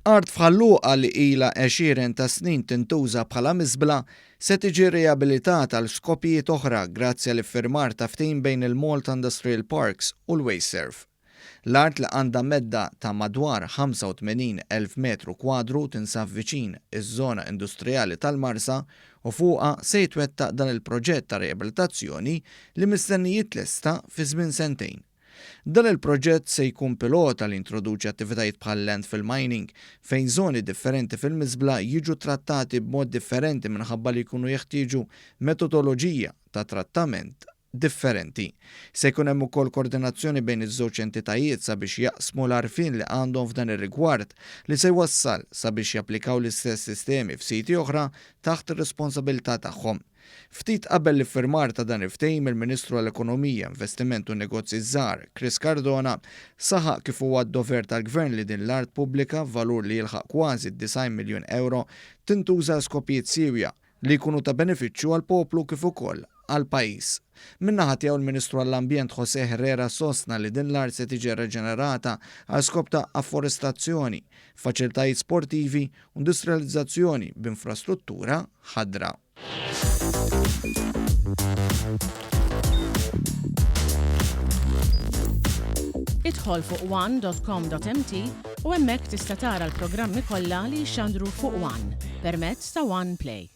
Art f'Ħal Luqa li ilha għexieren ta' snin tintuża bħala miżbla se tiġi riabilitata għal skopijiet oħra grazzi għal iffirmar ta' ftehim bejn il-Malta Industrial Parks u l-Wasteserv. L-art li għandha medda ta' madwar 85,000 metru kwadru tinsab viċin iż-żona industrijali tal-Marsa u fuqha se jitwettaq dan il-proġett ta' riabilitazzjoni li mistenni jitlesta fi żmien sentejn. Dan il-proġett se jkun pilota li jintroduċi attivitajiet bħal landfill mining, fejn żoni differenti fil-miżbla jiġu trattati b'mod differenti minħabba li jkunu jeħtieġu metodoloġija ta' trattament differenti. Se jkun hemm ukoll kordinazzjoni bejn iż-żewġ entitajiet sabiex jaqsmu l-għarfien li għandhom f'dan ir-rigward li se jwassal sabiex japplikaw l-istess sistemi f'siti oħra taħt ir-responsabilità tagħhom. Ftit qabel l-iffirmar ta' dan il-ftehim, il-Ministru għall-Ekonomija, Investiment u Negozji Żgħar, Chris Cardona, saħaq kif huwa d-dover tal-Gvern li din l-art pubblika f'valur li jilħaq kważi d-90 miljun ewro tintuża għal skopijiet siewja li jkunu ta' benefiċċju għall-poplu kif ukoll għall-pajjiż. Min-naħa tiegħu l-Ministru għall-Ambjent José Herrera sostna li din l-art se tiġi rreġenerata għal skop ta' afforestazzjoni, faċilitajiet sportivi u industrijalizzazzjoni b'infrastruttura ħadra. Idħol fuq one.com.mt u hemmhekk tista' tara l-programmi kollha li jixxandru fuq One permezz ta' One Play.